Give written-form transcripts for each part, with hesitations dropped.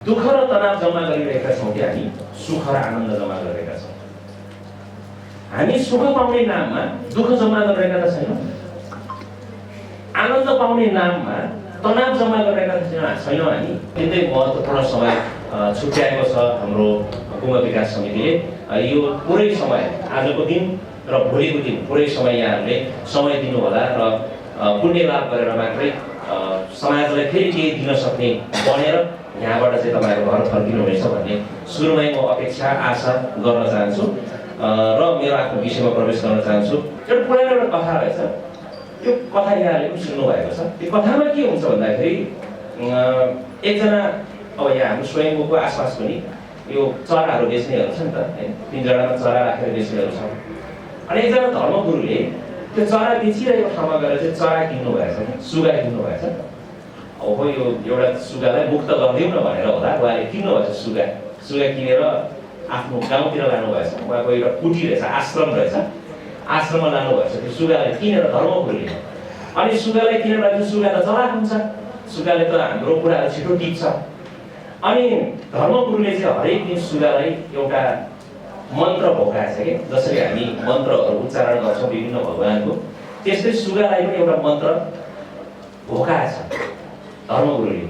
दुःख र तनाव जम्मा गरिरहेका छौँ कि हामी सुख र आनन्द जम्मा गरिरहेका छौँ? हामी सुख पाउने नाममा दुःख जम्मा गरिरहेका त छैनौँ, आनन्द पाउने नाममा तनाव जम्मा गरिरहेका छैनौँ। हामी निकै महत्त्वपूर्ण समय छुट्याएको छ हाम्रो कुम्भ विकास समितिले। यो पुरै समय आजको दिन र भोलिको दिन पुरै समय यहाँहरूले समय दिनुहोला र पुण्य लाभ गरेर मात्रै समाजलाई फेरि केही दिन सक्ने बनेर यहाँबाट चाहिँ तपाईँहरू घर फर्किनुहुनेछ भन्ने सुरुमै म अपेक्षा आशा गर्न चाहन्छु र मेरो आफ्नो विषयमा प्रवेश गर्न चाहन्छु। एउटा पुरानो एउटा कथा रहेछ, त्यो कथा यहाँले पनि सुन्नुभएको छ। त्यो कथामा के हुन्छ भन्दाखेरि एकजना अब यहाँ हाम्रो स्वयम्भूको आसपास पनि यो चराहरू बेच्नेहरू छ नि त, पिंजडामा चरा राखेर बेच्नेहरू छ। अनि एकजना धर्मगुरुले त्यो चरा बेचिरहेको ठाउँमा गएर चाहिँ चरा किन्नु भएछ, सुगा किन्नु भएछ। अब यो एउटा सुगालाई मुक्त गरिदिउँ न भनेर होला उहाँले किन्नु भएछ। सुगा किनेर आफ्नो गाउँतिर लानुभएछ। उहाँको एउटा कुटी रहेछ, आश्रम रहेछ, आश्रममा लानुभएछ त्यो सुगालाई किनेर धर्मगुरुले। अनि सुगालाई किनेर त्यो सुगा त चलाक हुन्छ, सुगाले त हाम्रो कुराहरू छिटो टिप्छ। अनि धर्मगुरुले चाहिँ हरेक दिन सुगालाई एउटा मन्त्र भोकाएछ कि जसरी हामी मन्त्रहरू उच्चारण गर्छौँ विभिन्न भगवानको, त्यस्तै सुगालाई पनि एउटा मन्त्र भोकाएछ धर्मगुरुले।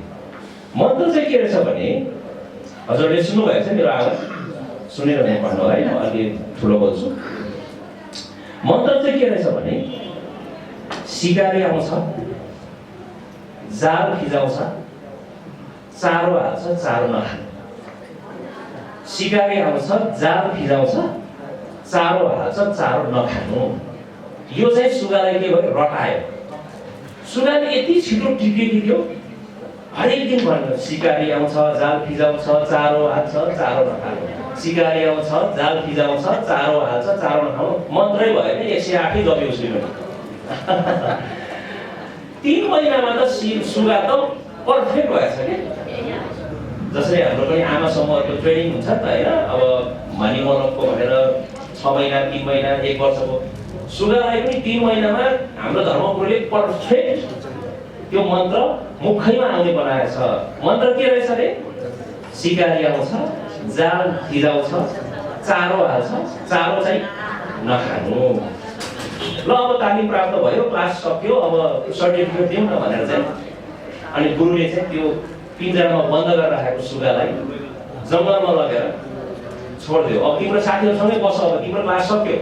मन्त्र चाहिँ के रहेछ भने, हजुरले सुन्नुभएको छ मेरो आवाज, सुनेर भन्नु होला है, म अलि ठुलो बोल्छु। मन्त्र चाहिँ के रहेछ भने, सिकारी आउँछ, जाल फिजाउँछ, चारो हाल्छ, चारो नखानु। सिकारी आउँछ, जाल फिजाउँछ, चारो हाल्छ, चारो नखानु। यो चाहिँ सुगालाई के भयो, रटायो। सुगाले यति छिटो टिप्यो कि त्यो हरेक दिन भन्नु, सिकारी आउँछ, जाल फिजाउँछ, चारो हाल्छ, चारो नखानु। सिकारी आउँछ, जाल फिजाउँछ, चारो हाल्छ, चारो नखानु। मन्त्रै भयो नि 108 जप्यो उसले। 3 महिनामा त सुगा त पर्फेक्ट भएछ कि। जसरी हाम्रो पनि आमा समूहको ट्रेनिङ हुन्छ नि त होइन, अब मानी मनोको भनेर 6 महिना, 3 महिना, 1 वर्षको सुगालाई पनि 3 महिनामा हाम्रो धर्मगुरुले पर्फेक्ट त्यो मन्त्र मुखैमा आउने बनाएछ। मन्त्र के रहेछ अरे, सिकारी आउँछ, जाल फिजाउँछ, चारो हाल्छ, चारो चाहिँ नखानु। ल अब तालिम प्राप्त भयो, क्लास सक्यो, अब सर्टिफिकेट दिउँ न भनेर चाहिँ अनि गुरुले चाहिँ त्यो पिंजडामा बन्द गरेर राखेको सुगालाई जङ्गलमा लगेर छोडिदियो। अब तिम्रो साथीहरूसँगै बस, अब तिम्रो क्लास सक्यो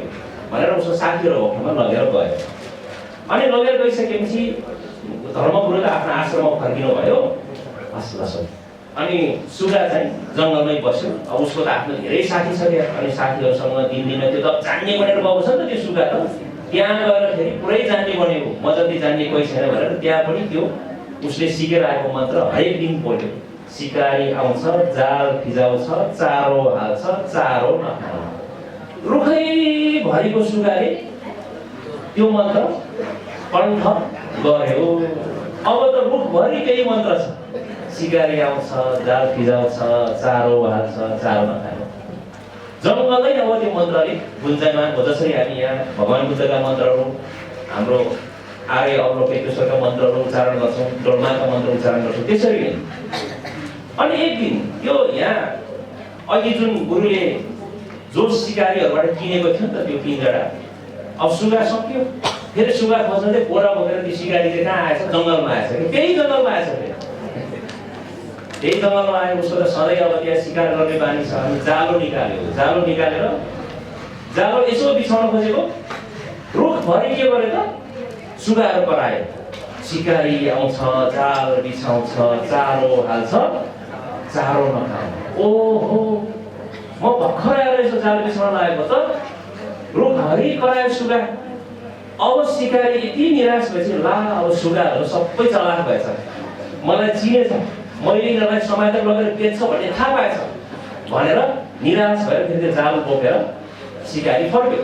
भनेर उसको साथीहरू होटलमा लगेर गयो। अनि लगेर गइसकेपछि धर्मगुरुले आफ्नो आश्रममा फर्किनु भयो। अनि सुगा चाहिँ जङ्गलमै बस्यो। अब उसको त आफ्नो धेरै साथी छ क्या, अनि साथीहरूसँग दिनदिन त्यो त जान्ने भनेर गएको छ नि त त्यो सुगा त। त्यहाँ गएर फेरि पुरै जान्ने बन्यो, म जति जान्ने कोही छैन भनेर त्यहाँ पनि त्यो उसले सिकेर आएको मन्त्र हरेक दिन बोल्यो। सिकारी आउँछ, जाल फिजाउँछ, चारो हाल्छ, चारो नखानु। रुखैभरिको सुगाले त्यो मन्त्र कण्ठ गर्यो। अब त रुखभरि त्यही मन्त्र छ, सिकारी आउँछ, जाल फिजाउँछ, चारो हाल्छ, चारो नखानु। जङ्गलै अब त्यो मन्त्रले गुन्जायमान हो। जसरी हामी यहाँ भगवान् बुद्धका मन्त्रहरू, हाम्रो आर्य अवलोकेश्वरका मन्त्रहरू उच्चारण गर्छौँ, डोल्माका मन्त्र उच्चारण गर्छौँ, त्यसरी नै। अनि एक दिन त्यो यहाँ अघि जुन गुरुले जो सिकारीहरूबाट किनेको थियो नि त त्यो पिंजडा, अब सुगा सक्यो। फेरि सुगा खोज्न चाहिँ बोरा बोकेर त्यो सिकारी चाहिँ कहाँ आएछ, जङ्गलमा आएछ। त्यही जङ्गलमा आएछ, त्यही जङ्गलमा आयो। उसको त सधैँ अब त्यहाँ शिकार गर्ने बानी छ। अनि जालो निकाल्यो, जालो निकालेर जालो यसो बिछाउन खोजेको, रुखभरि के गर्यो त सुगाहरू करायो। सिकारी आउँछ, जाल बिछाउँछ, चारो हाल्छ, चारो नखानु। ओहो, म भर्खर आएर यसो जाल बिछाउन लागेको त रुखभरि करायो सुगा। अब सिकारी यति निराश भएपछि, ला अब सुगाहरू सबै चलाक भएछ, मलाई चिनेछ, मैले यिनीहरूलाई समातेर लगेर बेच्छ भन्ने थाहा पाएछ भनेर निराश भएर फेरि त्यो जाल बोकेर सिकारी फर्क्यो।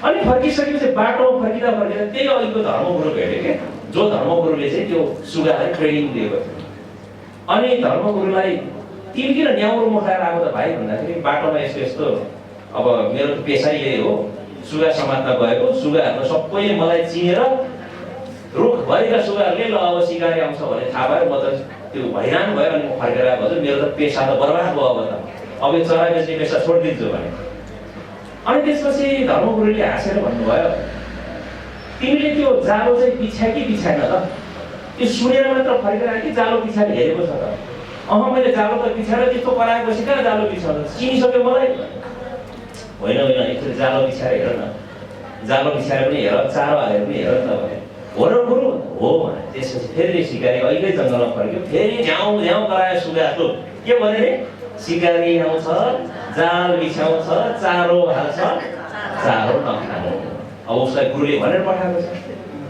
अनि फर्किसकेपछि बाटोमा फर्किँदा त्यही अघिको धर्मगुरु भेट्यो क्या, जो धर्मगुरुले चाहिँ त्यो सुगालाई ट्रेनिङ दिएको थियो। अनि धर्मगुरुलाई तिमी किन न्याउरो मुखाएर आएको त भाइ भन्दाखेरि, बाटोमा यस्तो यस्तो अब मेरो पेसा यही हो, सुगा समात्न गएको, सुगाहरू सबैले मलाई चिनेर रुखभरिका सुगाहरूले ल अब सिकारी आउँछ भने थाहा भयो म त त्यो हैरान भयो अनि म फर्केर आएको हजुर मेरो त पेसा त बर्बाद भयो अब यो चरा बेच्ने पेसा छोडिदिन्छु भने। अनि त्यसपछि धर्मगुरुले हाँसेर भन्नुभयो तिमीले त्यो जालो चाहिँ बिछ्या कि बिछाएन त? त्यो सुनेर मात्र फर्केर आयो कि जालो बिछाएर हेरेको छ त? मैले जालो त बिछाएर त्यस्तो कराएपछि कहाँ जालो बिछाउँछ चिनिसक्यो मलाई। होइन एकचोटि जालो बिछाएर हेर न, जालो बिछाएर पनि हेर, चारो हालेर पनि हेर न भने हो र गुरु हो भने। त्यसपछि फेरि सिकारी अहिले जङ्गलमा फर्क्यो, फेरि झ्याउ झ्याउ करायो सुगाको। के भने रे सिकारी आउँछ जाल बिछाउँछ चारो हाल्छ चारो नखानु। अब उसलाई गुरुले भनेर पठाएको छ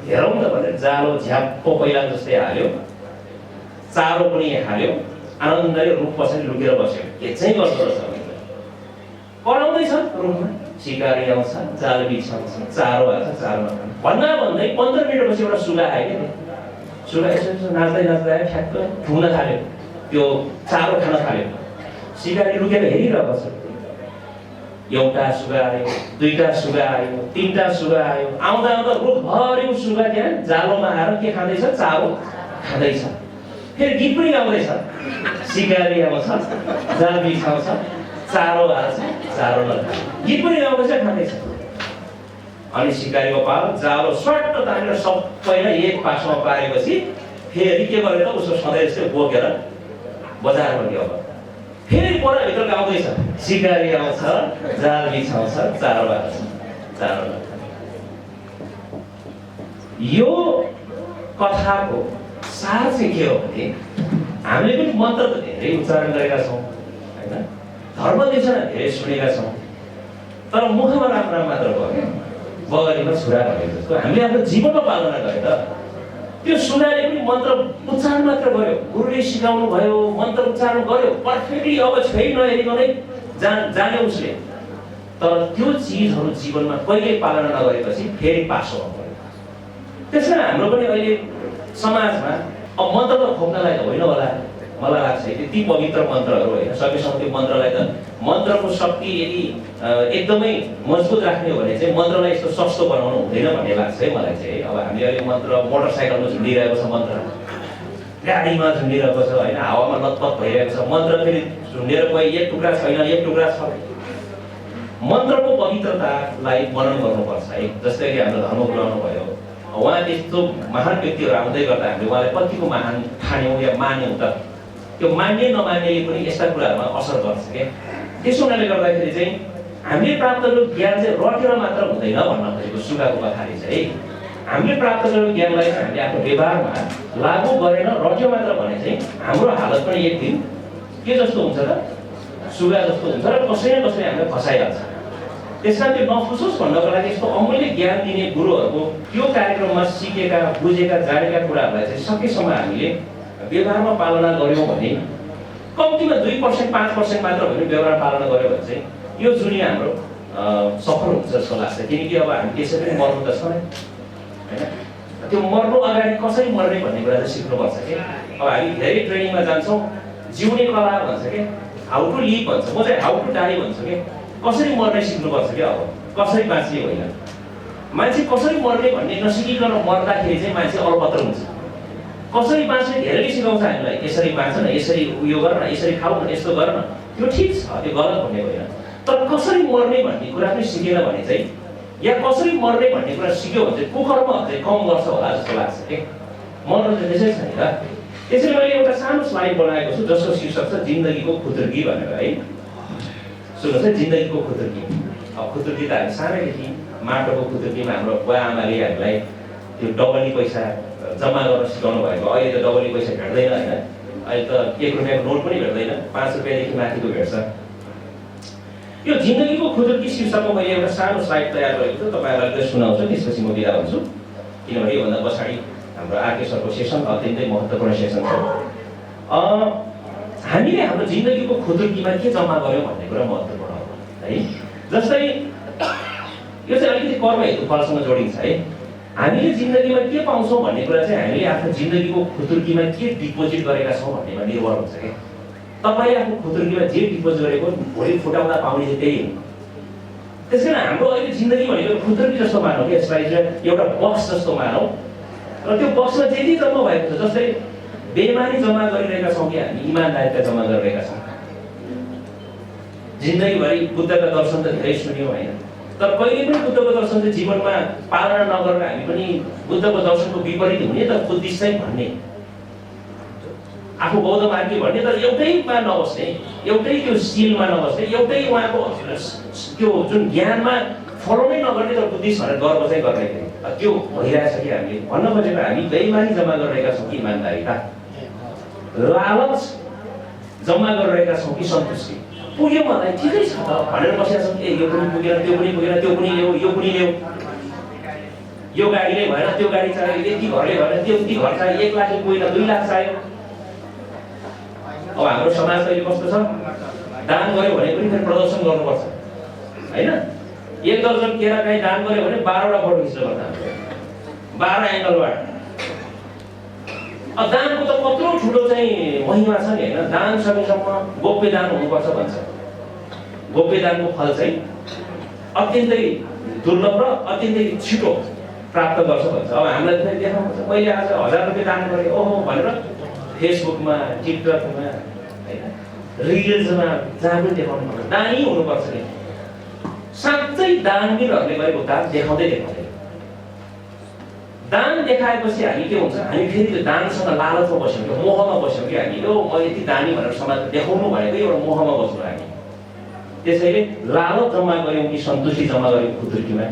हेरौँ त भनेर जालो झ्याप्पो पहिला जस्तै हाल्यो, चारो पनि हाल्यो, आनन्दले रुख पछाडि लुकेर बस्यो। के चाहिँ गर्दो रहेछ कराउँदैछ रुखमा, सिकारी आउँछ जाल बिछाउँछ चारो हाल्छ चारो नखानु भन्दा भन्दै 15 मिनटपछि एउटा सुगा आयो क्या। सुगा यसो नाच्दै नाच्दै आयो, ठ्याक्क ठुङ्न थाल्यो, त्यो चारो खान थाल्यो। सिकारी लुकेर हेरिरहेको छ। एउटा सुगा आयो, दुईटा सुगा आयो, तीनटा सुगा आयो, आउँदा आउँदा रुखभरि सुगा त्यहाँ जालोमा आएर के खाँदैछ चारो खाँदैछ। फेरि गीत पनि गाउँदैछ सिकारी आउँछ जाल बिछाउँछ चारो हाल्छ चारो नखानु, गीत पनि गाउँदैछ खाँदैछ। अनि सिकारीको पालो जालो स्वाट तानेर सबैलाई एक पासमा पारेपछि फेरि के गरेर उसको सधैँ जस्तै बोकेर बजारमा गयो। फेरि भित्र गाउँदैछ सिकारी आउँछ जाल बिछाउँछ चारो हाल्छ चारो नखानु। यो कथाको सार चाहिँ के हो भने हामीले पनि मन्त्र त धेरै उच्चारण गरेका छौँ होइन, धर्म देशना धेरै सुनेका छौँ, तर मुखमा राम्रो मात्र भयो, बगरीमा छुरा भनेको जस्तो हामीले आफ्नो जीवनमा पालना गरे त। त्यो सुनाले पनि मन्त्र उच्चारण मात्र गर्यो, गुरुले सिकाउनु भयो, मन्त्र उच्चारण गर्यो पर्फेक्टली, अब छै नहेरिकनै जाने उसले, तर त्यो चिजहरू जीवनमा कहिले पालना नगरेपछि फेरि पासो भयो। त्यसैले हाम्रो पनि अहिले समाजमा अब मन्त्र त खोप्नलाई त होइन होला, मलाई लाग्छ त्यति पवित्र मन्त्रहरू होइन, सकेसम्म त्यो मन्त्रलाई त मन्त्रको शक्ति यदि एकदमै मजबुत राख्ने हो भने चाहिँ मन्त्रलाई यस्तो सस्तो बनाउनु हुँदैन भन्ने लाग्छ है मलाई चाहिँ। अब हामीले अहिले मन्त्र मोटरसाइकलमा झुन्डिरहेको छ, मन्त्र गाडीमा झुन्डिरहेको छ होइन, हावामा लतपत भइरहेको छ मन्त्र, फेरि झुन्डेर कोही एक टुक्रा छैन एक टुक्रा छ। मन्त्रको पवित्रतालाई मनन गर्नुपर्छ है। जस्तै कि हाम्रो धर्मगुरु आउनुभयो, उहाँ त्यस्तो महान व्यक्तिहरू आउँदै गर्दा हामीले उहाँलाई कतिको महान ठान्यौँ या मान्यौँ त, त्यो मान्ने नमान्नेले पनि यस्ता कुराहरूमा असर गर्छ क्या। त्यसो हुनाले गर्दाखेरि चाहिँ हामीले प्राप्त गरेको ज्ञान चाहिँ रटेर मात्र हुँदैन भन्न खोजेको सुगाको कथाले चाहिँ। हामीले प्राप्त गरेको ज्ञानलाई चाहिँ हामीले आफ्नो व्यवहारमा लागू गरेन रट्यो मात्र भने चाहिँ हाम्रो हालत पनि एक दिन के जस्तो हुन्छ त, सुगा जस्तो हुन्छ र कसै न कसैले हामीलाई फसाइहाल्छ। त्यसमा त्यो नफुसोस् भन्नको लागि यस्तो अमूल्य ज्ञान दिने गुरुहरूको त्यो कार्यक्रममा सिकेका बुझेका जानेका कुराहरूलाई चाहिँ सकेसम्म हामीले व्यवहारमा पालना गऱ्यौँ भने कम्तीमा 2% 5% मात्र भने व्यवहार पालना गऱ्यो भने चाहिँ यो दुनियाँ हाम्रो सफल हुन्छ जस्तो लाग्छ। किनकि अब हामी त्यसै पनि मर्नु त छ होइन, त्यो मर्नु अगाडि कसरी मर्ने भन्ने कुरा चाहिँ सिक्नुपर्छ क्या। अब हामी धेरै ट्रेनिङमा जान्छौँ, जिउने कला भन्छ क्या, हाउ टु लिभ भन्छ, म चाहिँ हाउ टु डाई भन्छु क्या। कसरी मर्ने सिक्नुपर्छ क्या, अब कसरी बाँच्ने होइन। मान्छे कसरी मर्ने भन्ने नसिकिकन मर्दाखेरि चाहिँ मान्छे अलपत्र हुन्छ। कसरी बाँच्ने धेरैले सिकाउँछ हामीलाई, यसरी बाँच न, यसरी उयो गर न, यसरी खाऊ न, यस्तो गर न, त्यो ठिक छ, त्यो गलत भन्ने होइन। तर कसरी मर्ने भन्ने कुरा पनि सिकेन भने चाहिँ, या कसरी मर्ने भन्ने कुरा सिक्यो भने चाहिँ कुकर्म चाहिँ कम गर्छ होला जस्तो लाग्छ कि। मर्नु चाहिँ त्यसै छ नि त। त्यसैले मैले एउटा सानो स्लाइड बनाएको छु जसको शीर्षक छ जिन्दगीको खुतुर्की भनेर है। सुन्नुहोस् है, जिन्दगीको खुतुर्की। अब खुतुर्की त हामी सानैदेखि माटोको खुतुर्कीमा हाम्रो बुवा आमाले हामीलाई त्यो डबली पैसा जम्मा गर्न सिकाउनु भएको। अहिले त डबली पैसा भेट्दैन होइन, अहिले त 1 रुपियाँको नोट पनि भेट्दैन, 5 रुपियाँदेखि माथिको भेट्छ। यो जिन्दगीको खुतुर्की शीर्षकमा मैले एउटा सानो स्लाइड तयार गरेको छु, तपाईँहरूलाई सुनाउँछु, त्यसपछि म बिदा हुन्छु। किनभने योभन्दा पछाडि हाम्रो आरके सरको सेसन अत्यन्तै महत्त्वपूर्ण सेसन छ। हामीले हाम्रो जिन्दगीको खुतुर्कीमा के जम्मा गर्यौँ भन्ने कुरा महत्त्वपूर्ण हो है। जस्तै यो चाहिँ अलिकति कर्म हेतु फलसँग जोडिन्छ है। हामीले जिन्दगीमा के पाउँछौँ भन्ने कुरा चाहिँ हामीले आफ्नो जिन्दगीको खुतुर्कीमा के डिपोजिट गरेका छौँ भन्नेमा निर्भर हुन्छ क्या। तपाईँले आफ्नो खुतुर्कीमा जे डिपोजिट गरेको भोलि फुटाउँदा पाउने चाहिँ त्यही हो। त्यसै कारण हाम्रो अहिले जिन्दगी भनेको खुतुर्की जस्तो मानौँ कि, यसलाई चाहिँ एउटा बक्स जस्तो मानौँ। र त्यो बक्समा जे जे जम्मा भएको छ, जस्तै बेइमानी जम्मा गरिरहेका छौँ कि हामी इमानदारिता जम्मा गरिरहेका छौँ। जिन्दगीभरि बुद्धका दर्शन त धेरै सुन्यौँ होइन, तर कहिले पनि बुद्धको दर्शन चाहिँ जीवनमा पालना नगरेर हामी पनि बुद्धको दर्शनको विपरीत हुने त बुद्धिस्ट चाहिँ भन्ने, आफू बौद्ध मार्गी भन्ने, तर एउटैमा नबस्ने, एउटै त्यो सिलमा नबस्ने, एउटै उहाँको त्यो जुन ज्ञानमा फलो नै नगर्ने तर बुद्धिस्ट भनेर गर्व चाहिँ गर्ने त्यो भइरहेछ कि हामीले भन्न खोजेको हामी बेइमानी जम्मा गरिरहेका छौँ कि इमानदारिता, लालच जम्मा गरिरहेका छौँ कि सन्तुष्टि। पुग्यो मलाई ठिकै छ त भनेर बसेका छौँ, ए यो पनि पुगेन, त्यो पनि पुगेन, त्यो पनि ल्याऊ, यो पनि ल्याऊ, यो गाडीले भएन, त्यो गाडी चाहियो, यति घरले भएन, त्यति घर चाहियो, 1 लाख पुगेन, 2 लाख चाहियो। अब हाम्रो समाज अहिले कस्तो छ, दान गर्यो भने पनि फेरि प्रदर्शन गर्नुपर्छ होइन। 1 दर्जन केरा काहीँ दान गर्यो भने 12वटा फोटो खिच्नुपर्छ, 12 एङ्गलबाट। दानको त कत्रो ठुलो चाहिँ महिमा छ नि होइन। दान सकेसम्म गोप्य दान हुनुपर्छ भन्छ। गोप्य दानको फल चाहिँ अत्यन्तै दुर्लभ र अत्यन्तै छिटो प्राप्त गर्छ भन्छ। अब हामीलाई फेरि देखाउनुपर्छ, मैले आज 1000 रुपियाँ दान गरेँ ओहो भनेर फेसबुकमा, टिकटकमा होइन, रिल्समा जहाँ पनि देखाउनु पर्छ, दानी हुनुपर्छ नि। साँच्चै दानवीरहरूले गरेको दान देखाउँदै देखाउँदै दान देखाएपछि हामी के हुन्छ, हामी फेरि त्यो दानसँग लालचमा बस्यौँ, त्यो मोहमा बस्यौँ कि हामी, यो म यति दानी भनेर समाजमा देखाउनु भनेको एउटा मोहमा बस्छौँ हामी। त्यसैले लालच जम्मा गऱ्यौँ कि सन्तुष्टि जम्मा गऱ्यौँ, खुतुर्कीमा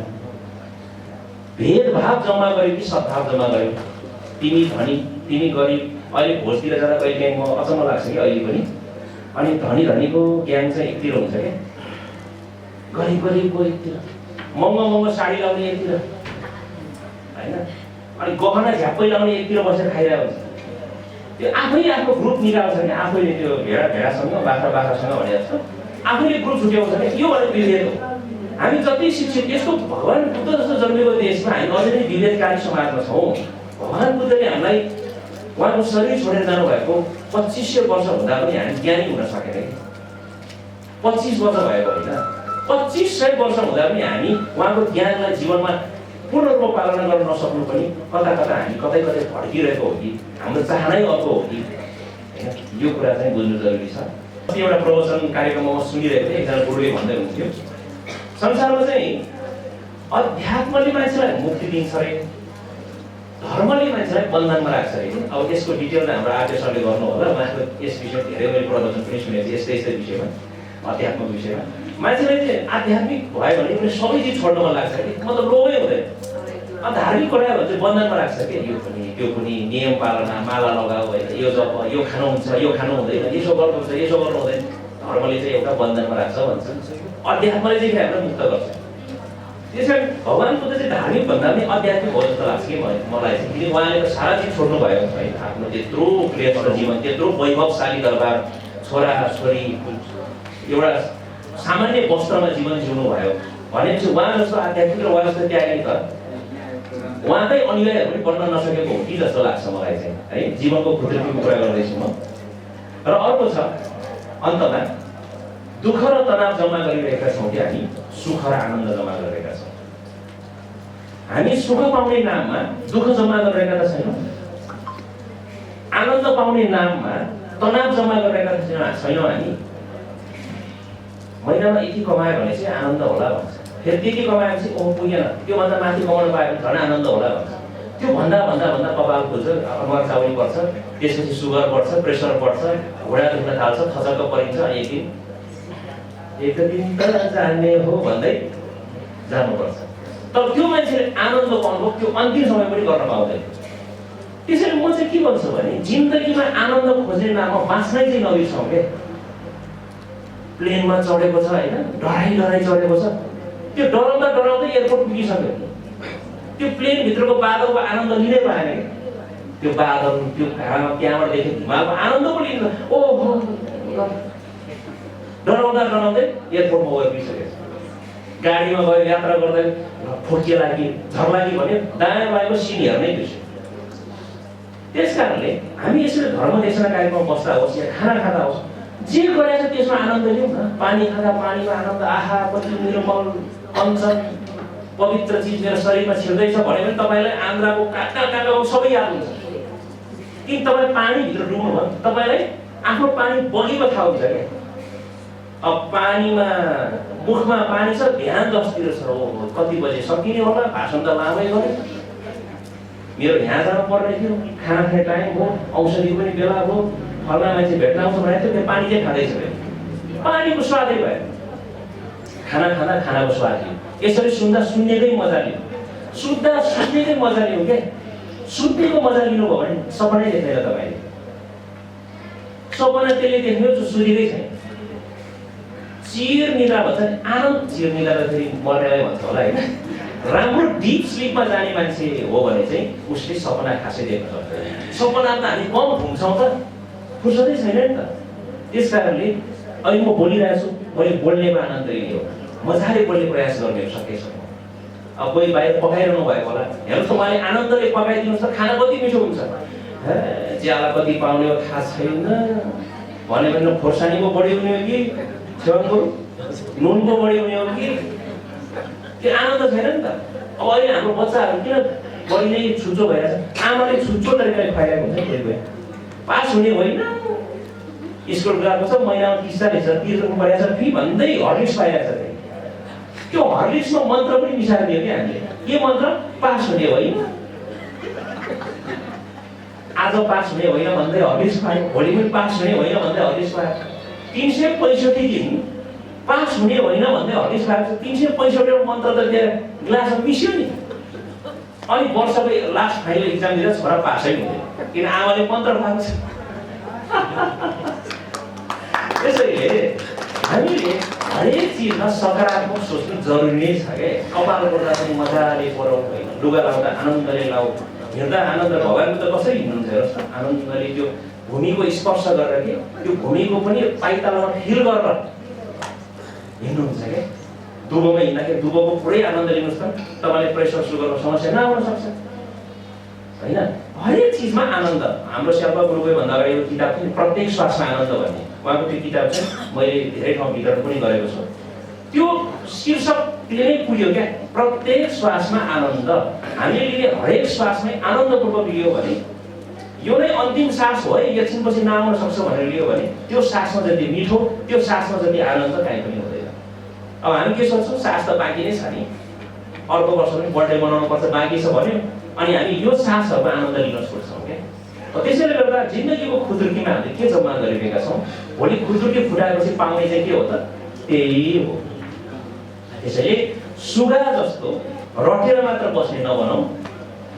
भेदभाव जम्मा गऱ्यौँ कि सद्भाव जम्मा गऱ्यौँ। तिमी धनी तिमी गरिब। अहिले भोजतिर जाँदा कहिले म अचम्म लाग्छ कि अहिले पनि, अनि धनी धनीको ज्ञान चाहिँ एकतिर हुन्छ क्या, गरिब गरिबको एकतिर, महँगो महँगो साडी लाउने एकतिर होइन, अनि गहना झ्याप्पै लाउने एकतिर बसेर खाइरहेको हुन्छ। त्यो आफैले आफ्नो ग्रुप निकाल्छ नि, आफैले त्यो भेडासँग बाख्रासँग भने जस्तो आफैले ग्रुप छुट्याउँछ नि। यो भनेको विभेद हो। हामी जति शिक्षित, यस्तो भगवान बुद्ध जस्तो जन्मेको देशमा हामी अझै पनि विभेदकारी समाजमा छौँ। भगवान बुद्धले हामीलाई उहाँको शरीर छोडेर जानुभएको 2500 वर्ष हुँदा पनि हामी ज्ञानी हुन सकेन। 25 वर्ष भएको होइन, 2500 वर्ष हुँदा पनि हामी उहाँको ज्ञानलाई जीवनमा पूर्ण रूपमा पालना गर्न नसक्नु पनि कता कता हामी कतै कतै भड्किरहेको हो कि हाम्रो चाहनै अर्को हो कि होइन, यो कुरा चाहिँ बुझ्नु जरुरी छ। एउटा प्रवचन कार्यक्रममा सुनिरहेको थिएँ, एकजना गुरुले भन्दै हुनुहुन्थ्यो, संसारमा चाहिँ अध्यात्मले मान्छेलाई मुक्ति दिन्छ अरे, धर्मले मान्छेलाई बन्धनमा राख्छ अरे। अब यसको डिटेल हाम्रो आर्य सरले गर्नु होला, उहाँको यस विषयमा धेरै मैले प्रवचन पनि सुनेको थिएँ यस्तै यस्तै विषयमा, अध्यात्मको विषयमा। मान्छेलाई चाहिँ आध्यात्मिक भयो भने पनि सबै चिज छोड्न मन लाग्छ कि, मतलब लोभै हुँदैन। धार्मिक कुरा भने चाहिँ बन्धनमा राख्छ कि, यो पनि त्यो पनि नियम पालना, माला लगाऊ होइन, यो जप, यो खानु हुन्छ, यो खानु हुँदैन, यसो गर्नुहुन्छ, यसो गर्नु हुँदैन। धर्मले चाहिँ एउटा बन्धनमा राख्छ भन्छ, अध्यात्मले चाहिँ हामीलाई मुक्त गर्छ। त्यसैले भगवान बुद्ध चाहिँ धार्मिक भन्दा पनि आध्यात्मिक हो जस्तो लाग्छ कि मलाई चाहिँ, किनकि उहाँले त सारा चिज छोड्नु भयो है। आफ्नो त्यत्रो क्रियात्मक जीवन, त्यत्रो वैभवशाली दरबार, छोरा छोरी, एउटा सामान्य वस्त्रमा जीवन जिउनु भयो भनेपछि उहाँ जस्तो आध्यात्मिक र उहाँ जस्तो त्यागी त उहाँकै अनुयायीहरू पनि बन्न नसकेको हो कि जस्तो लाग्छ मलाई चाहिँ है। जीवनको खुतुर्कीको कुरा गर्दैछु म। र अर्को छ, अन्तमा दुःख र तनाव जम्मा गरिरहेका छौँ कि हामी सुख र आनन्द जम्मा गरिरहेका छौँ। हामी सुख पाउने नाममा दुःख जम्मा गरिरहेका त छैनौँ, आनन्द पाउने नाममा तनाव जम्मा गरिरहेका छैनौँ। हामी महिनामा यति कमायो भने चाहिँ आनन्द होला भन्छ, फेरि त्यति कमाएपछि ओहो पुगेन, त्योभन्दा माथि कमाउनु पायो भने झन् आनन्द होला भन्छ। त्यो भन्दा भन्दा भन्दा कपाल फुल्छ, अनुहार चाउरी पर्छ, त्यसपछि सुगर बढ्छ, प्रेसर बढ्छ, घुँडा दुख्न थाल्छ, थचक्क परिन्छ। एक दिन त जाने हो भन्दै जानुपर्छ। तर त्यो मान्छेले आनन्द पाउनु त्यो अन्तिम समय पनि गर्न पाउँदैन। त्यसैले म चाहिँ के भन्छु भने जिन्दगीमा आनन्द खोज्ने नाममा बाँच्नै चाहिँ नबिर्सौँ के। प्लेनमा चढेको छ होइन, डराइ चढेको छ, त्यो डराउँदा डराउँदै एयरपोर्ट पुगिसक्यो, त्यो प्लेनभित्रको बादलको आनन्द लिनै पाएन कि। त्यो बादल, त्यो त्यहाँबाट देखेको हिमालको आनन्द पनि लिन्छ। ओहो डराउँदा डराउँदै एयरपोर्टमा ओर्लिसकेको छ। गाडीमा गयो, यात्रा गर्दै फोकिएला कि झर्ला कि भन्यो, दायाँ बायाँको सिन हेर्नै बिर्स्यो। त्यस कारणले हामी यसरी धर्म देशना कार्यक्रममा बस्दा होस् या खाना खाँदा होस्, जे गरेको छ त्यसमा आनन्द लिउँ न। पानी खाँदा पानीको आनन्द, आहा कति निर्मल कञ्चन पवित्र चिज मेरो शरीरमा छिर्दैछ भने पनि तपाईँलाई आन्द्राको काँटा सबै याद हुन्छ। किन तपाईँ पानीभित्र डुब्नु भयो तपाईँलाई आफ्नो पानी बगेको थाहा हुन्छ क्या। अब पानीमा मुखमा पानी छ, ध्यान दसतिर छ, कति बजे सकिने होला, भाषण त लामै गऱ्यो, मेरो यहाँ जानु पर्ने थियो, खाना खाने टाइम हो, औषधि पनि बेला हो, फल्ना मान्छे भेट्न आउँछ भने त्यो पानी चाहिँ खाँदैछ भने पानीको स्वादै भयो। खाना खाँदा खानाको स्वाद लियो, यसरी सुन्दा सुन्नेकै मजा लियो, सुत्दा सुत्नेकै मजा लियो क्या। सुत्नेको मजा लिनुभयो भने सपनै देख्दैन तपाईँले, सपना त्यसले देख्यो जो सुतेकै छैन। चिर निद्रा भन्छ नि, आनन्द चिर निद्रा त फेरि मर्नेलाई भन्छ होला होइन। राम्रो डिप स्लिपमा जाने मान्छे हो भने चाहिँ उसले सपना खासै देख्न सक्छ। सपना त हामी कम घुम्छौँ त, फुर्सदै छैन नि त। त्यस कारणले अहिले म बोलिरहेको छु, मैले बोल्नेमा आनन्द लियो, मजाले बोल्ने प्रयास गर्ने सकेसम्म। अब कोही बाहिर पकाइरहनु भएको होला, हेर्नुहोस् त उहाँले आनन्दले पकाइदिनुहोस् त खाना कति मिठो हुन्छ। ज्याला कति पाउने हो थाहा छैन भने पनि खोर्सानीको बढी हुने हो कि छेउको नुनको बढी हुने हो कि त्यो आनन्द छैन नि त। अब अहिले हाम्रो बच्चाहरू किन बढी नै छुच्चो भइरहेछ, आमाले छुच्चो तरिकाले खुवाइरहेको हुन्छ। कोही कोही पास हुने होइन, स्कुल गएको छ, महिनामा 30,000 तिर्नु परेको छ फी भन्दै हर्लिक्स पाइरहेको छ। त्यो हर्लिक्समा मन्त्र पनि मिसाएर दियो क्या हामीले। के मन्त्र? पास हुने होइन, आज पास हुने होइन भन्दै हर्लिक्स पायो, भोलि पनि पास हुने होइन भन्दै हर्लिक्स पायो। 365 दिन पास हुने होइन भन्दै हर्लिक्स पाएको छ। 365 मन्त्र त त्यहाँ ग्लासमा मिस्यो नि। अनि वर्षको लास्ट फाइनल इक्जाम दिँदा छोरा पासै हुँदैन, किन आमाले मन्त्र पाएको छ। त्यसैले हामीले हरेक चिजमा सकारात्मक सोच्नु जरुरी नै छ क्या। कपाल कोर्दा पनि मजाले कोरौँ होइन, लुगा लाउँदा आनन्दले लाऊ, हिँड्दा आनन्द। भगवान्को त कसरी हिँड्नुहुन्छ हेर्नुहोस् त, आनन्दले त्यो भूमिको स्पर्श गरेर कि त्यो भूमिको पनि पाइतालामा फिल गरेर हिँड्नुहुन्छ क्या। दुबोमा हिँड्दाखेरि दुबोको पुरै आनन्द लिनुहोस् त, तपाईँले प्रेसर सुगरको समस्या नआउन सक्छ होइन। हरेक चिजमा आनन्द। हाम्रो शेर्पा गुरुङले भन्दा अगाडि यो किताब थियो प्रत्येक श्वासमा आनन्द भन्ने, उहाँको त्यो किताब चाहिँ मैले धेरै ठाउँ वितरण पनि गरेको छु। त्यो शीर्षकले नै पुग्यो क्या, प्रत्येक श्वासमा आनन्द। हामीले लिने हरेक श्वासमै आनन्दपूर्वक लियो भने यो नै अन्तिम सास हो है, एकछिनपछि नआउन सक्छ भनेर लियो भने त्यो सासमा जति मिठो, त्यो सासमा जति आनन्द काहीँ पनि हुँदैन। अब हामी के सोच्छौँ, सास त बाँकी नै छ नि, अर्को वर्ष पनि बर्थडे मनाउनु पर्छ बाँकी छ भन्यो, अनि हामी यो सासहरूको आनन्द लिन छोड्छौँ क्या। त्यसैले गर्दा जिन्दगीको खुजुर्कीमा हामीले के जम्मा गरिरहेका छौँ, भोलि खुजुर्की फुटाएपछि पाउने चाहिँ के हो त, त्यही हो। त्यसैले सुगा जस्तो रटेर मात्र बस्ने नबनौँ।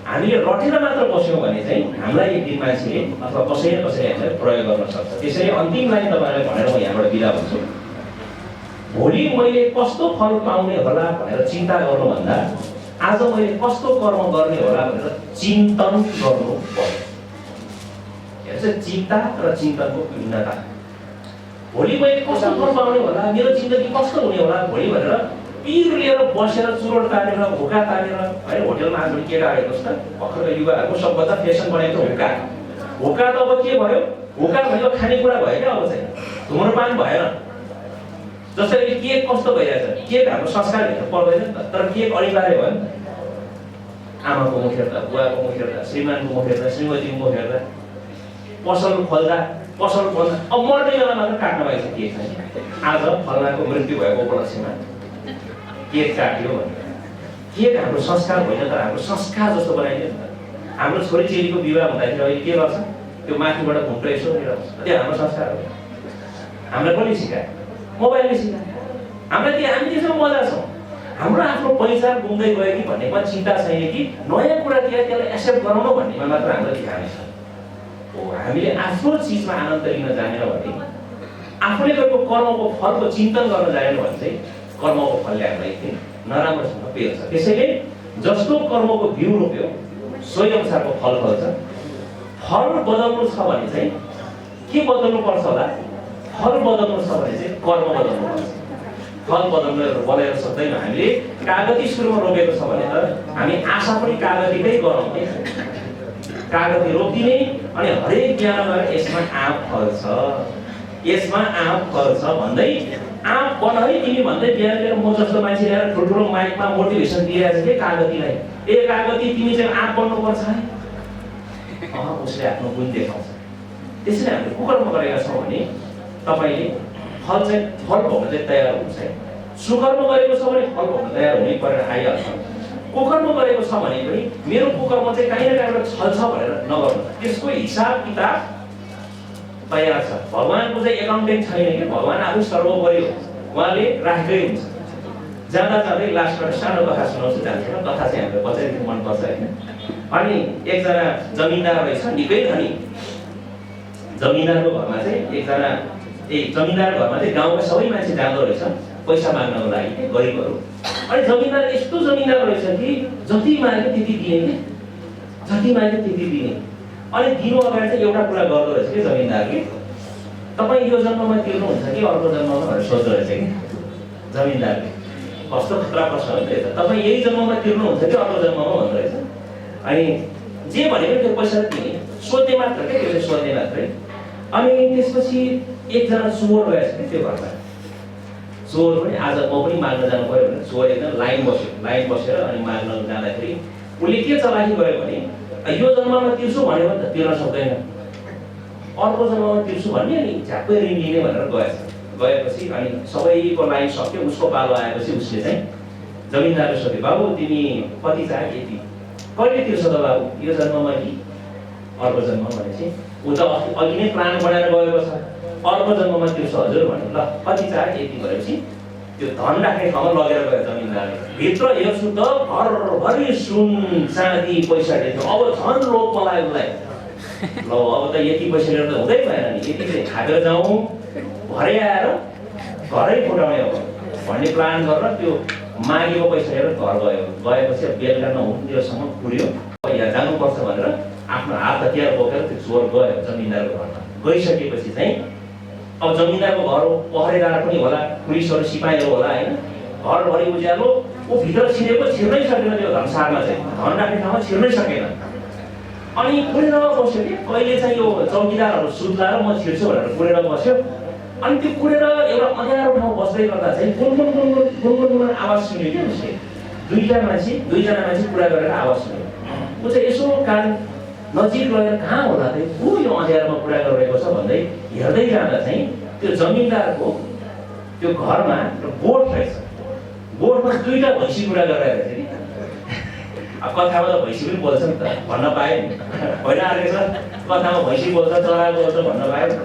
हामीले रटेर मात्र बस्यौँ भने चाहिँ हामीलाई एक दिन मान्छेले अथवा कसैले हामीलाई प्रयोग गर्न सक्छ। त्यसैले अन्तिम लाइन तपाईँलाई भनेर म यहाँबाट बिदा हुन्छु। भोलि मैले कस्तो फल पाउने होला भनेर चिन्ता गर्नुभन्दा आज मैले कस्तो कर्म गर्ने होला भनेर चिन्तन गर्नु पर्यो। चिन्ता र चिन्तनको भिन्नता। भोलि मैले कस्तो फल पाउने होला, मेरो जिन्दगी कस्तो हुने होला भोलि भनेर पिर लिएर बसेर चुरोट तानेर हुक्का तानेर है, होटेलमा आज केटा हेर्नुहोस् त, भर्खरका युवाहरूको सबभन्दा फेसन बनेको हुक्का। हुक्का त अब के भयो, हुक्का भनेको खानेकुरा भयो क्या। अब चाहिँ धुम्रपान भएन। जसरी केक कस्तो भइरहेछ, केक हाम्रो संस्कार हेर्नु पर्दैन नि त, तर केक अनिवार्य भयो नि त। आमाको मुख हेर्दा, बुवाको मुख हेर्दा, श्रीमानको मुख हेर्दा, श्रीमतीको मुख हेर्दा, पसल खोल्दा, पसल खोल्दा अब मर्ने बेला मात्र काट्न पाइन्छ केक चाहिँ। आज फल्नाको मृत्यु भएको उपलक्ष्यमा केक काट्यो भने केक हाम्रो संस्कार होइन, तर हाम्रो संस्कार जस्तो बनाइदियो नि त। हाम्रो छोरीचेलीको विवाह हुँदाखेरि अहिले के गर्छ, त्यो माथिबाट घुम्टो यसो हेर्छ, त्यो हाम्रो संस्कार हो। हामीलाई कसले सिकायो? मोबाइलले सिकायो हामीलाई। हामी त्यसमा मजा छौँ। हाम्रो आफ्नो पहिचान गुम्दै गयो कि भन्नेमा चिन्ता छैन कि नयाँ कुरा के त्यसलाई एक्सेप्ट गराउनु भन्नेमा मात्र हाम्रो ध्यान छ। हामीले आफ्नो चिजमा आनन्द लिन जानेन भने, आफूले गरेको कर्मको फलको चिन्तन गर्न जानेन भने चाहिँ कर्मको फलले हामीलाई एकदिन नराम्रोसँग पेल्छ। त्यसैले जस्तो कर्मको बिउ रोप्यो सोही अनुसारको फल फल्छ। फल बदल्नु छ भने चाहिँ के बदल्नु पर्छ होला, फल बदल्नु छ भने चाहिँ कर्म बदल्नु पर्छ। फल बदल्नु बदलेर सक्दैनौँ। हामीले कागती सुरुमा रोपेको छ भने त हामी आशा पनि कागतीकै गरौँ के, कागती रोपिदिने अनि हरेक ज्ञानमा यसमा आँप फल्छ, यसमा आँप फल्छ भन्दै आँप बन है तिमी भन्दै बिहान लिएर म जस्तो मान्छे ल्याएर ठुल्ठुलो माइकमा मोटिभेसन दिइरहेको छ के कागतीलाई कागती तिमी चाहिँ आँप बन्नुपर्छ है उसले आफ्नो गुण देखाउँछ। त्यसैले हामीले कुकर्म गरेका छौँ भने तपाईँले फल भोग्न चाहिँ तयार हुन्छ है। सुकर्म गरेको छ भने फल भोग्न तयार हुनै परेर आइहाल्छ। कुकर्म गरेको छ भने पनि मेरो कुकर्म चाहिँ काहीँ न काहीँबाट छल्छ भनेर नगर्नु, त्यसको हिसाब किताब तयार छ। भगवानको चाहिँ एकाउन्टेन्ट छैन कि भगवान आफू सर्वोपरि हो, उहाँले राखेकै हुन्छ। जाँदा जाँदै लास्टबाट सानो कथा सुनाउँछु जान्छ कथा चाहिँ हामीलाई बचाइदिनु मनपर्छ होइन। अनि एकजना जमिनदार रहेछ निकै धनी। जमिनदारको घरमा चाहिँ एकजना जमिनदार घरमा चाहिँ गाउँका सबै मान्छे जाँदो रहेछ पैसा माग्नको लागि गरिबहरू। अनि जमिनदार यस्तो जमिनदार रहेछ कि जति माग्यो त्यति दिने कि जति माग्यो त्यति दिने। अनि दिनु अगाडि चाहिँ एउटा कुरा गर्दो रहेछ कि जमिनदारले, तपाईँ यो जन्ममा तिर्नुहुन्छ कि अर्को जन्ममा भनेर सोध्दो रहेछ कि जमिनदारले। कस्तो खतरा प्रश्न हो नि त, तपाईँ यही जन्ममा तिर्नुहुन्छ कि अर्को जन्ममा भन्दो रहेछ। अनि जे भनेको त्यो पैसा दिने, सोध्ने मात्र क्या, त्यो चाहिँ सोध्ने मात्रै। अनि त्यसपछि एकजना चोर गएछ कि त्यो घरमा। चोर पनि आज म पनि माग्न जानु पऱ्यो भने चोर एकदम लाइन बसेर अनि माग्न जाँदाखेरि उसले के चलाखी गर्यो भने यो जन्ममा तिर्छु भन्यो भने त तिर्न सक्दैन, अर्को जन्ममा तिर्छु भन्ने अनि झ्याप्पै ऋण लिने भनेर गएपछि अनि सबैको लाइन सक्यो। उसको पालो आएपछि उसले चाहिँ जमिनदारले सोध्यो, बाबु तिमी कति चाह्यो यति, कहिले तिर्छ त बाबु, यो जन्ममा कि अर्को जन्म भनेपछि ऊ त अघि नै प्लान बनाएर गएको छ, अर्को जन्ममा तिर्छ हजुर भन्यो। ल कति चाह्यो यति भनेपछि त्यो धन राख्ने ठाउँमा लगेर गयो जमिनदारले। भित्र हेर्छु त घरभरि सुन चाँदी पैसा दिएको, अब झन् लोभ मलाई उसलाई। ल अब त यति पैसा लिएर त हुँदै भएन नि, यति चाहिँ खाएर जाउँ भरे आएर घरै फुटाउने हो भन्ने प्लान गरेर त्यो मागेको पैसा लिएर घर गएपछि बेलुका नहुन्जेलसम्म पुग्यो। यहाँ जानुपर्छ भनेर आफ्नो हात हतियार बोकेर त्यो चोर गयो जमिनदारको घरमा। गइसकेपछि चाहिँ अब जमिनदारको घर पहरेदार पनि होला, पुलिसहरू सिपाहीहरू होला होइन, घरभरि उज्यालो। ऊ भित्र छिरेको छिर्नै सकेन, त्यो धनसारमा चाहिँ धन राख्ने ठाउँमा छिर्नै सकेन। अनि कुरेर बस्यो कि कहिले चाहिँ यो चौकीदारहरू सुत्ला र म छिर्छु भनेर कुरेर बस्यो। अनि त्यो कुरेर एउटा अँध्यारो ठाउँ बस्दै गर्दा चाहिँ गुनगुन आवाज सुन्यो कि उसले। दुईजना मान्छे कुरा गरेर आवाज सुन्यो। ऊ चाहिँ यसो कान नजिक लगेर कहाँ होला त को यो अँध्यारोमा कुरा गरिरहेको छ भन्दै हेर्दै जाँदा चाहिँ त्यो जमिनदारको त्यो घरमा गोठ रहेछ। गोठमा दुईटा भैँसी कुरा गरिरहेको थियो कि। अब कथामा त भैँसी पनि बोल्छ नि त भन्न पायो नि, होइन आएको छ कथामा भैँसी बोल्छ चरा बोल्छ भन्न पायो नि त।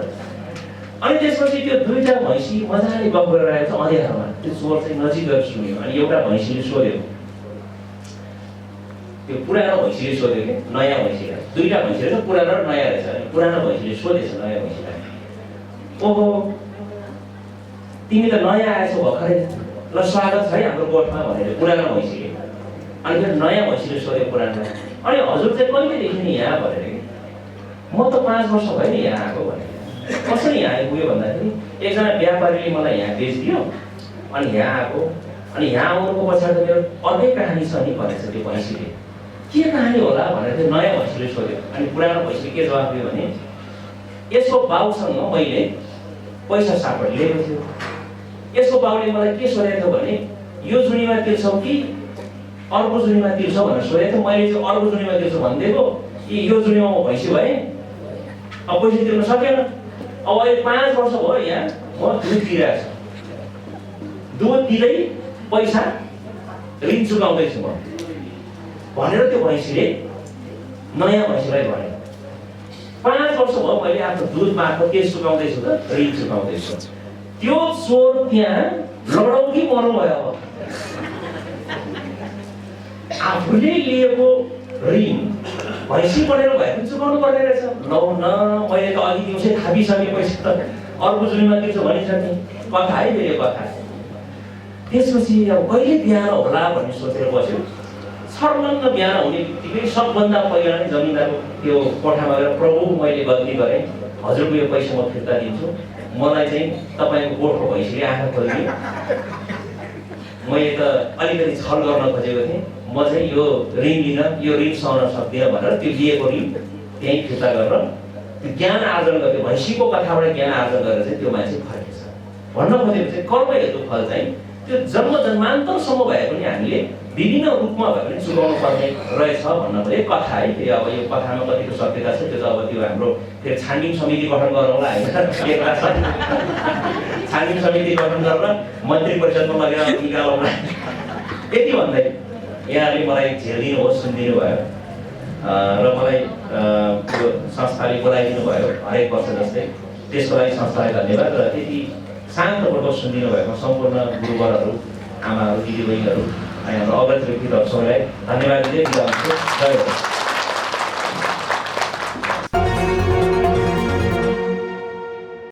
अनि त्यसपछि त्यो दुईटा भैँसी मजाले गफ गरिरहेको छ अँध्यारोमा। त्यो चोर चाहिँ नजिक गएर सुन्यो। अनि एउटा भैँसीले सोध्यो, त्यो पुरानो भैँसीले सोध्यो कि नयाँ भैँसीलाई। दुईटा भैँसी रहेछ, पुरानो र नयाँ रहेछ। अनि पुरानो भैँसीले सोधेछ नयाँ भैँसीलाई, ओहो तिमी त नयाँ आएछौ भर्खरै, ल स्वागत छ है हाम्रो गोठमा भनेर पुरानो भैँसीले। अनि फेरि नयाँ भैँसीले सोध्यो पुरानो, अनि हजुर चाहिँ कहिलेदेखि नि यहाँ भनेर कि म त 5 वर्ष भयो नि यहाँ आएको भने। कसरी यहाँ आइपुग्यो भन्दाखेरि एकजना व्यापारीले मलाई यहाँ बेचिदियो अनि यहाँ आएको। अनि यहाँ आउनुको पछाडि त मेरो अर्कै कहानी छ नि भनेछ त्यो भैँसीले। के कहानी होला भनेर त्यो नयाँ भैँसीले सोध्यो। अनि पुरानो भैँसीले के जवाफ दियो भने यसको बाउसँग मैले पैसा सापट लिएको थियो। यसको बाउले मलाई के सोधेको थियो भने यो जुनीमा तिर्छौ कि अर्को जुनीमा तिर्छौ भनेर सोधेको थियो। मैले चाहिँ अर्को जुनीमा तिर्छु भनिदिएको, यो जुनीमा म भैँसी भएँ, अब पैसा तिर्न सकेन। अब अहिले 5 वर्ष भयो यहाँ म दुध दिइरहेको छु, दुध दिँदै पैसा ऋण चुकाउँदैछु म भनेर त्यो भैँसीले नयाँ भैँसीलाई भन्यो। 5 वर्ष भयो मैले आफ्नो दुध मार्फत के चुकाउँदैछु त ऋण चुकाउँदैछु। त्यो चोर त्यहाँ लडाउ कि मर्नु भयो। अब आफूले लिएको ऋण भैँसी बढेर भए पनि चुकाउनु पर्ने रहेछ। लौ न मैले त अघि दिउँसै थापिसकेँ पैसा त अर्को जुनीमा दिन्छु भनिसकेँ। कथा है मेरो कथा। त्यसपछि अब कहिले बिहान होला भन्ने सोचेर बस्यो। सर्लङ्ग बिहान हुने बित्तिकै सबभन्दा पहिला नै जमिनदारको त्यो कोठामा गएर प्रभु मैले गल्ती गरेँ, हजुरको यो पैसा म फिर्ता दिन्छु, मलाई चाहिँ तपाईँको गोठको भैँसीले आँखा खोलिदियो, मैले त अलिकति छल गर्न खोजेको थिएँ, म चाहिँ यो ऋण लिन यो ऋण सहन सक्दिनँ भनेर त्यो लिएको ऋण त्यहीँ फिर्ता गरेर त्यो ज्ञान आर्जन गर्थ्यो। भैँसीको कथाबाट ज्ञान आर्जन गरेर चाहिँ त्यो मान्छे फर्केछ। भन्न खोजेको चाहिँ कर्म हेतु फल चाहिँ त्यो जन्म जन्मान्तरसम्म भए पनि हामीले विभिन्न रूपमा भए पनि चुकाउनु पर्ने रहेछ भन्न खोजेँ। कथा है फेरि अब यो कथामा कतिको सत्यता छ त्यो त अब त्यो हाम्रो फेरि छानबिन समिति गठन गरौँला होइन, छानबिन समिति गठन गरेर मन्त्री परिषदमा लगेर निकालौँला यति भन्दै यहाँले मलाई झेलिदिनुहोस्, सुनिदिनु भयो र मलाई त्यो संस्थाले बोलाइदिनु भयो हरेक वर्ष जस्तै, त्यसको लागि संस्थालाई धन्यवाद। र त्यति शान्तपूर्वक सुनिदिनु भएको सम्पूर्ण गुरुवरहरू, आमाहरू, दिदीबहिनीहरू, हाम्रो अग्रज व्यक्तित्वहरू सबैलाई धन्यवाद दिँदै बिदा हुन्छु। जय हो।